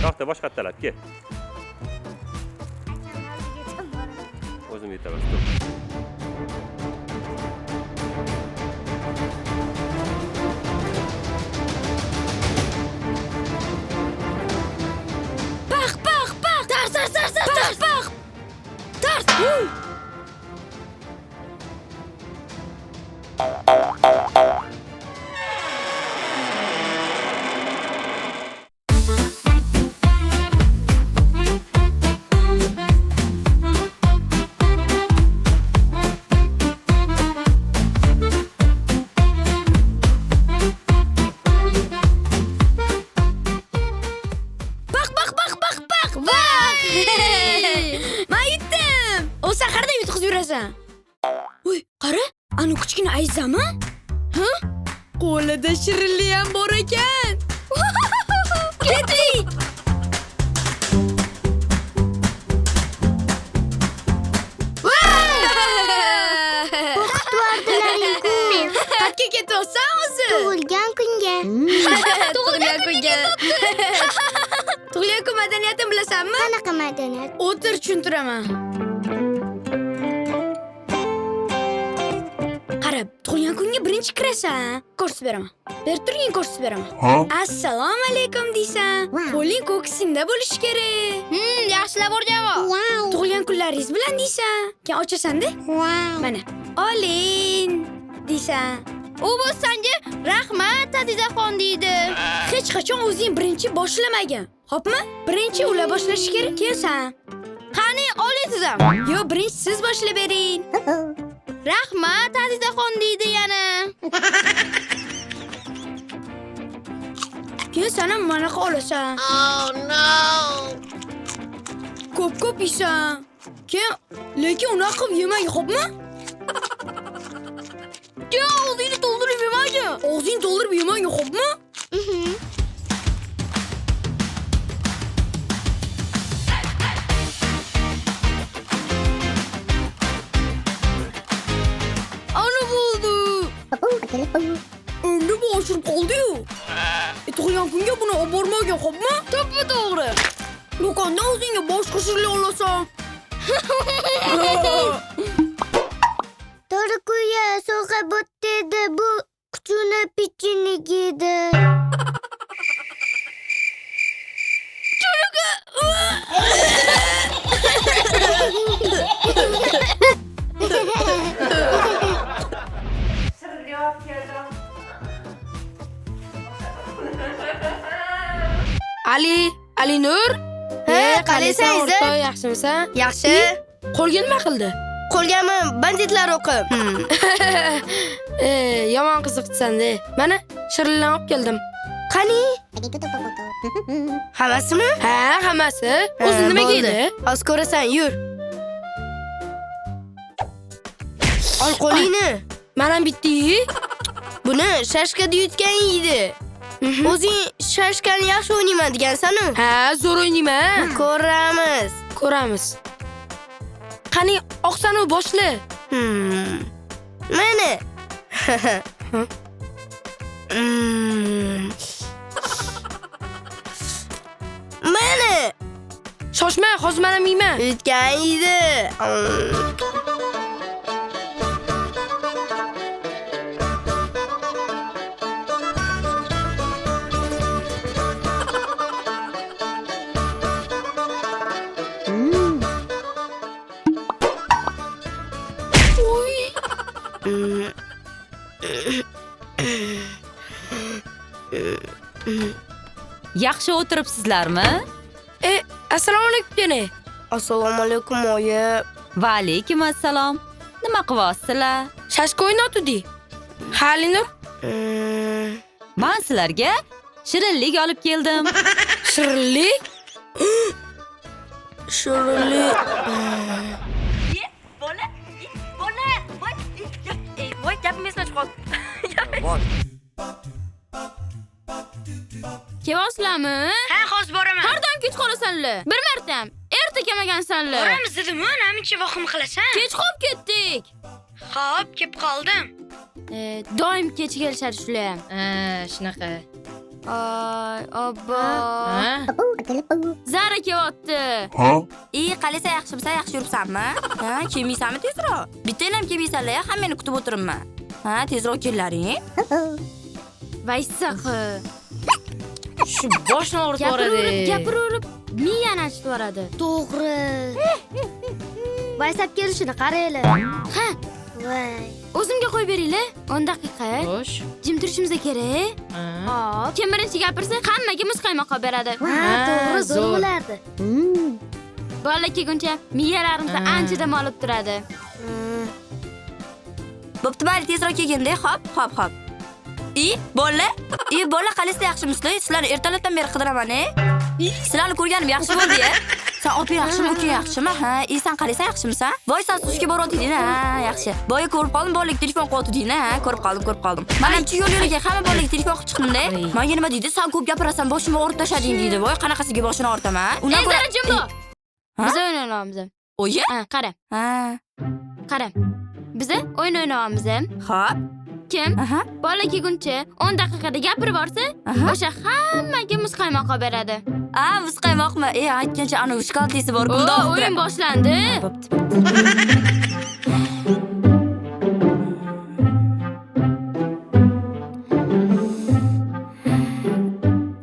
To'xta, boshqattalab kel. O'zim yetaman. Tur. Paq, paq, paq! Tars, tars, tars, tars, tars, paq! Tars! Uy! Paq, paq, paq, paq, paq, paq! Men yutdim. O'sa har doim yutqizib yurasan. Uy, qara, ana kichkina Ayzami? Ha? Qo'lida shirinlik ham bor ekan. Ketdik. Qo'rqitvordilaring-ku. Qayerga ketyapsan o'zi? Tug'ilgan kunga. Tug'ilgan kunga. Tug'ilgan kun madaniyatini bilasanmi? Qanaqa madaniyat? O'tir, tushuntiraman. Qara, tug'ilgan kunga birinchi kirasan. Ko'rsatib beraman. Berib turgin, ko'rsatib beraman. Assalomu alaykum deysan. Qo'ling ko'ksingda bo'lishi kerak. Yaxshilab o'rganib. Tug'ilgan kunlaringiz bilan deysan. Keyin ochasan-da. Mana, oling deysan. U bo'lsa senga rahmat Azizaxon deydi. Hech qachon o'zing birinchi boshlamagin. Xo'pmi? Birinchi ular boshlashi kerak, keyin sen. Qani, oling siz ham. Yo, birinchi siz boshlab bering. Rahmat Azizaxon deydi yana. Keyin sen ham manaqa olasan. Oh no. Ko'p-ko'p yeysan. Keyin lekin unaqa qilib yemang, xo'pmi? Keyin og'zingni to'ldirib yemagin. Og'zingni to'ldirib yemang, xo'pmi? Ana bo'ldi. Endi bu oshirib qoldi-yu. Tug'ilgan kunga buni olib bormagin, xo'pmi? To'ppa-to'g'ri. Do'kondan o'zingga boshqa shirinlik olasan. To'g'ri kuya sovg'a bo'tdi. Bu kuchuni pechenye yedi. Shirinlik olib keldim. Ali, Alinur. He, qalaysan, Izzat? O'rtoq, yaxshimisan? Yaxshi. Qo'lga nima qildi? Qo'lgami banditlar o'qib. Yomon qiziqsan-da. Mana shirinlarni olib keldim. Qani? Hammasimi? Ha, hammasi. O'zi nima bo'ldi. yeydi? Hozir ko'rasan, yur. Ol qo'lingni. Mana bitta ye. Buni shashkada yutgan yeydi. O'zing shashkani yaxshi o'ynayman degansan-u. Ha, zo'r o'ynayman. Ko'ramiz. Ko'ramiz. Qani, oqsanu boshla. Mana. Mana. Shoshma, hozir mana yeyman. Yutgan yeydi. Yaxshi o'tiribsizlarmi? Assalomu alaykum kene. Assalomu alaykum oyi. Va alaykum assalom. Nima qilyapsizlar? Shashka o'ynatdik. Ha, Alinur? Men sizlarga shirinlik olib keldim. Shirinlik? Shirinlik. Bola, bola, voy, voy, gapim esdan chiqib qoldi. Bor. Kelyapsizlarmi? Ha, hozir boraman. Har doim kech qolasanlar. Bir marta ham erta kelmagansanlar. Boramiz dedim-ku, namuncha vahima qilasan? Kech qolib ketdik. Xo'p, kelib qoldim. Doim kech kelishadi shular ham. Ha, shunaqa. Ay, obbo. Ha? Zara kelyapti. Qalaysan, yaxshimisan, yaxshi yuribsanmi? Ha, kelmaysanmi tezroq? Bittang ham kelmaysanlar, hammani kutib o'tiribman. Ha, tezroq kellaring. Vaysiq. Shu boshni og'ritib yuboradi. Gapiraverib, miyani achitib yuboradi. To'g'ri. Vaysab kelishini qaranglar. Ha, Voy. o'zimga qo'yib beringlar. 10 daqiqa. Xo'sh. Jim turishimiz kerak. Hop. Kim birinchi gapirsa, hammaga muzqaymoq olib beradi. Ha, to'g'ri, zo'r zo'r. bo'lardi. Bola kelguncha miyalarimiz ancha dam olib turadi. Bo'pti, mayli, tezroq kelgin-da. Hop, hop, hop. Bola, bola, qalaysiz, yaxshimisizlar? Sizlarni ertalabdan beri qidiraman, Sizlarni ko'rganim yaxshi bo'ldi-ya. Sen opang yaxshimi, ukang yaxshimi? Ha, sen qalaysan, yaxshimisan? Voy, sen suzishga boryotding, ha, yaxshi. Boya ko'rib qoldim, bolaga telefon qilyotding, ha, ko'rib qoldim, ko'rib qoldim. Manamchi yo'l yo'lakay hamma bolaga telefon qilib chiqdim-da. Menga nima deydi? Sen ko'p gapirasan, boshimni og'ritib tashlading deydi. Voy, qanaqasiga boshini og'ritaman? Undan ko'ra Zara jim bo'l. Biz o'yin o'ynaymiz. O'yin? Ha, qara. Ha. Qara. Biz o'yin o'ynaymiz. Hop. Kim bola kelguncha 10 daqiqada gapirib borsa, o'sha hammaga muzqaymoq olib beradi. A, muzqaymoqmi? Aytgancha ana shokoladlisi bor, O, bundoq. o'yin boshlandi. Bo'pti.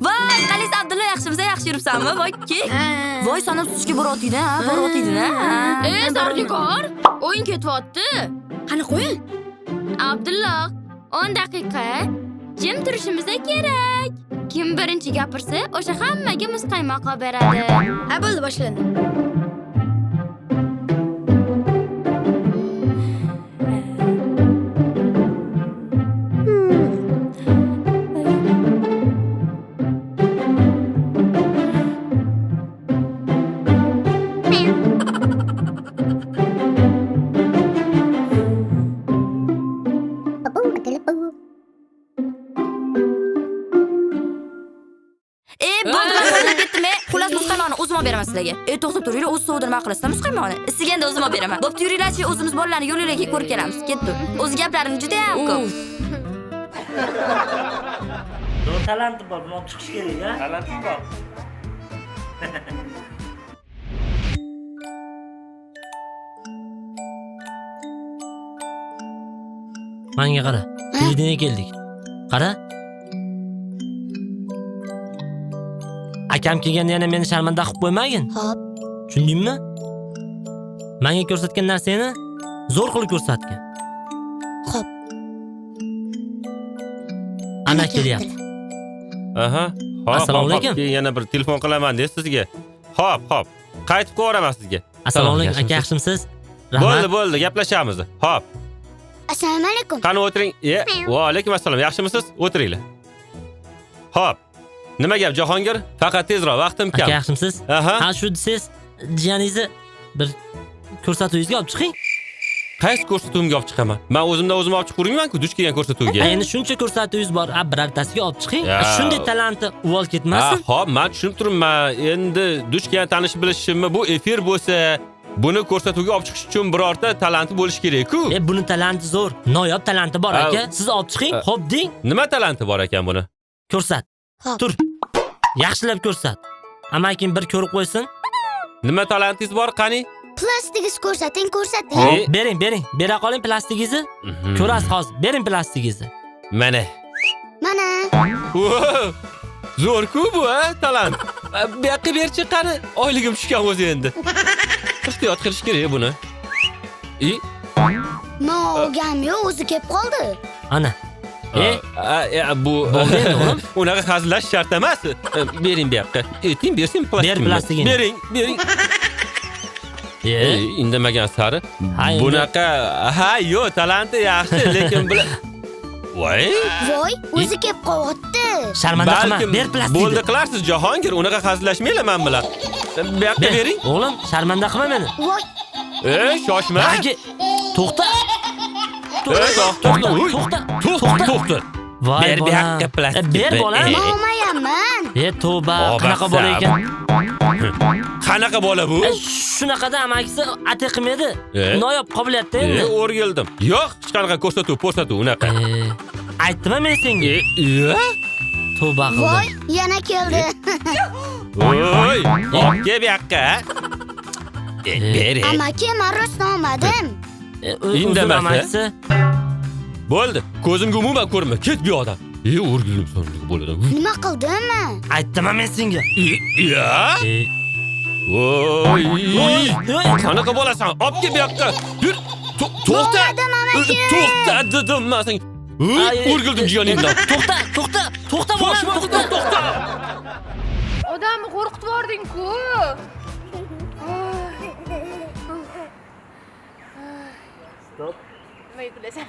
Voy, qalaysan Abdulla, yaxshimisan, yaxshi yuribsanmi? Voy, ke. Voy, sen ham suzishga boryotding, ha? Boryotding, ha? Zarnikor, o'yin ketyapti. Qanaqa o'yin? Abdulla, 10 daqiqa jim turishimiz kerak. Kim birinchi gapirsa, o'sha hammaga muzqaymoq olib beradi. Ha, bo'ldi, boshlandi. Bo'ldi, men o'ylab ketdim. Xullas, muzqaymoqni o'zim olib beraman sizlarga. To'xtab turinglar, o'z sovida nima qilasizlar muzqaymoqni? Issiganda o'zim olib beraman. Bo'pti, yuringlarchi, o'zimiz bolalarni yo'l yo'lakay ko'rib kelamiz. Ketdi. O'zi gaplarim juda ham ko'p. Zo'r talanti bor, buni olib chiqish kerak, ha? Talanti bor. Menga qara. Televideniye keldik. Qara. Akam kelganda yana meni sharmanda qilib qo'ymagin. Hop. Tushundingmi? Menga ko'rsatgan narsangni zo'r qilib ko'rsatgin. Xo'p. Ana kelyapti. Aha. Hop, Assalomu alaykum. Keyin yana bir telefon qilaman de sizga. Hop, hop. Qaytib qo'yaveraman sizga. Assalomu alaykum aka, yaxshimisiz? Rahmat. Bo'ldi, bo'ldi, gaplashamiz. Hop. Assalomu alaykum. Qani o'tiring. Va alaykum assalom. Yaxshimisiz? O'tiringlar. Hop. Nima gap Jahongir? Faqat tezroq, vaqtim kam. Aka, yaxshimisiz? Aha. Ha, shu desangiz, jiyaningizni bir ko'rsatuvingizga olib chiqing. Qaysi ko'rsatuvimga olib chiqaman? Men o'zimdan o'zim olib chiqavermayman-ku, duch kelgan ko'rsatuvga. Endi shuncha ko'rsatuvingiz bor, birortasiga olib chiqing. Shunday talanti uvol ketmasin. Xo'p, men tushunib turibman. Endi duch kelgan tanish bilishimmi, bu efir bo'lsa, buni ko'rsatuvga olib chiqish uchun birorta talanti bo'lishi kerak-ku. Buni talanti zo'r, noyob talanti bor aka. Siz olib chiqing, xo'p deng. Nima talanti bor ekan buni? Ko'rsat. Tur. Yaxshilab ko'rsat. Amakim bir ko'rib qo'ysin. Nima talantingiz bor, qani? Plastigingizni ko'rsating, ko'rsating. Bering, bering. Bera qoling plastigingizni. Ko'rasiz hozir. Bering plastigingizni. Mana. Mana. Zo'r-ku bu, ha, talant. Bu yoqqa berchi, qani. Oyligim tushgan o'zi endi. Ehtiyot qilish kerak buni. Men olganim yo'q, o'zi kelib qoldi. Ana. Bu bo'ldi endi, o'g'lim. Unaqa hazillashish shart emas. Bering bu yoqqa. Ayting, bersin plastigini. Ber plastigini. Bering, bering. Indamagan sari. Bunaqa, ha, yo'q, talanti yaxshi, lekin bular Voy. Voy, o'zi kelib qolyapti. Sharmanda qilma, ber plastikni. Bo'ldi qilarsiz Jahongir, unaqa hazillashmanglar men bilan. Bu yoqqa bering. O'g'lim, sharmanda qilma meni. Voy. Shoshma. Aka, to'xta. To'xta, To'xta. To'xta, to'xta. Voy, Ber bu yoqqa plastikni. Ber bolam. Men olmayapman. Tavba, qanaqa bola ekan? Qanaqa bola bu? Shunaqada amakisi ate qilmaydi. Noyob qobiliyatda endi. O'rgildim. Yo'q, hech qanaqa ko'rsatuv, ko'rsatuv unaqa. Aytdim-a men senga? Tavba qildim. Voy, yana keldi. Voy, olib kel bu yoqqa. Ber. Amaki, men rost olmadim. Indamasa. Amakisi. Bo'ldi. Ko'zimga umuman ko'rinma. Ket bu yoqdan. O'rgildim sonlik bo'ladi. Nima qildim? Aytdim men senga. Ya? Voy! Qanaqa bo'lasan? Olib kel bu yoqqa. Yur. To'xta. To'xta dedim men senga. O'rgildim jiyaningdan. To'xta, to'xta, to'xta bolam, to'xta. To'xta. Odamni qo'rqitib yubording-ku. Stop. Nimaga kulasan?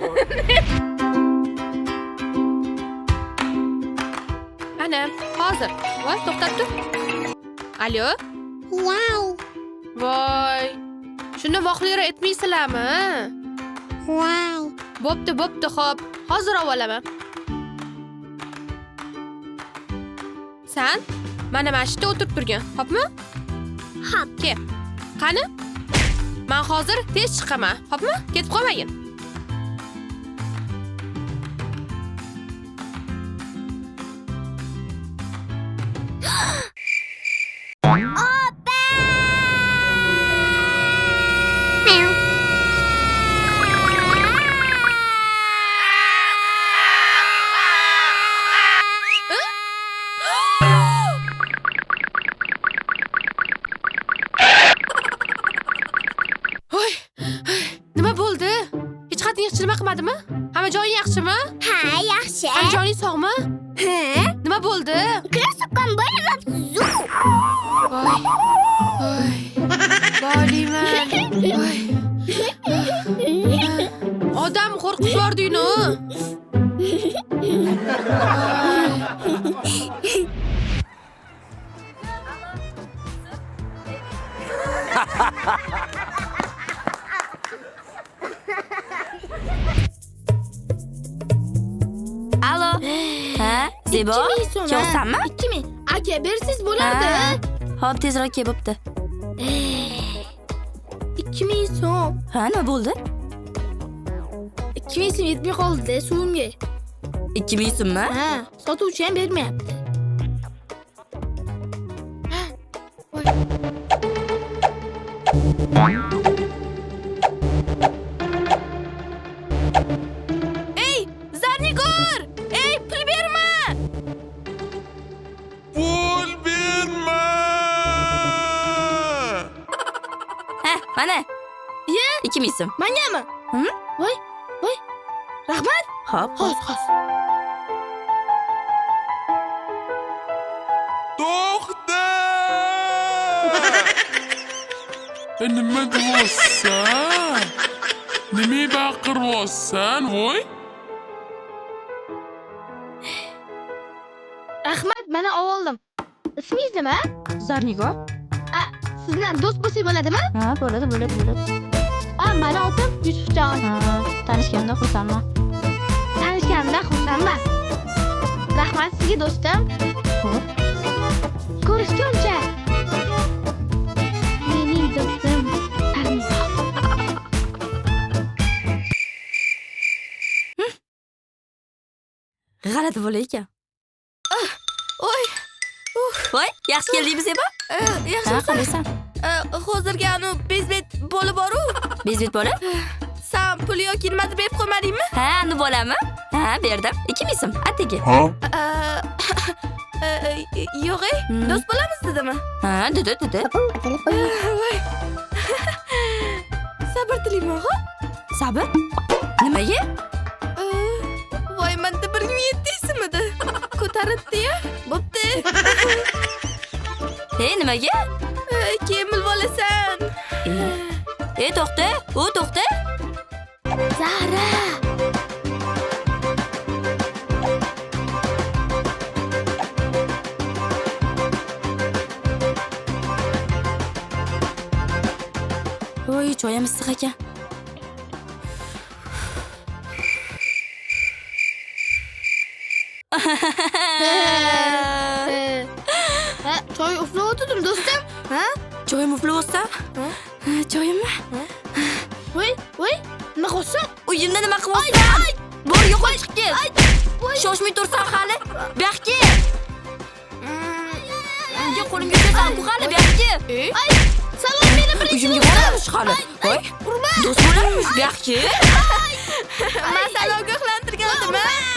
Ana, hozir. Voy, to'xtab tur. Alo? Voy. Voy. Shuni voqlira etmaysizlarmi? Voy. Bo'pti, bo'pti, xo'p. Hozir ovolaman. San mana shu yerda o'tirib turgin, xo'pmi? Xo'p. Kel. Qani? Men hozir tez chiqaman, xo'pmi? Ketib qolmagin. Opa! Voy, nima bo'ldi? Hech qating hech nima qilmadimi? Hamma joying yaxshimi? Ha, yaxshi. Hamma joying sog'mi? Ha? Nima bo'ldi? Krossovkam bo'lmabdi. Voy. Voy. Bolayman. Voy. Odam qo'rqitib yubording-ku. Alo. Ha, Zebo? Kelsanmi? 2000. Aka, bersiz bo'lardi. Hop, tezroq kel, bo'pti. 2000 so'm. Ha, nima bo'ldi? 2000 so'm yetmay qoldi suvimga. 2000 so'mmi? Ha, sotuvchi ham bermayapti. Ey, Zarnigor! Ey, pul berma! Pul berma! Ha, mana. Ye? 2000 so'm. Mangami? Hı? Voy, voy. Rahmat. Hop. Hozir, hozir. To'xta! Nima deyapsan? Nima baqiryapsan, voy? Rahmat, mana oldim. Ismingiz nima? Zarnigor. Siz bilan do'st bo'lsak bo'ladimi? Ha, bo'ladi, bo'ladi, bo'ladi. A, mani otim Yusufjon. Ha, tanishganimdan xursandman. Tanishganimdan xursandman. Rahmat sizga do'stim. Xo'p. Ko'rishguncha. Mening do'stim Zarnigor. G'alati bola ekan. Oy, Voy, yaxshi keldingmi Zebo? Yaxshi. Ha, qalaysan? Hozirgi anu bezbet bola bor-u. Bezbet bola? San pul yoki nimadir berib qo'ymadingmi? Ha, anu bolami? Ha, berdim. 2000 so'm, atigi. Yo'q, do'st bo'lamiz dedimi? Ha, dedi, dedi. Voy. Sabr tilayman, xo'p? Sabr? Nimaga? Voy, menda 1700 so'm edi. Ko'taribdi-ya. Bo'pti. Ey, nimaga? Keyin bilib olasan. Ey, to'xta, u to'xta. Zahra. Voy, choyim issiq ekan. Ha, choy uflab o'tirdim do'stim. Ha? Choyim uflayapsan? Choyimmi? Voy, voy, nima qilyapsan? Uyimda nima qilyapsan? Bor, yo'qol chiqib ket. Shoshmay tursan hali. Bu yoqqa kel. Uyimga qo'limga tushasan-ku hali, bu yoqqa. Ay, Salom meni birinchi Uyimga boramiz hali. Voy, do'st bo'lamiz bu yoqqa. Man seni ogohlantirgandim, a?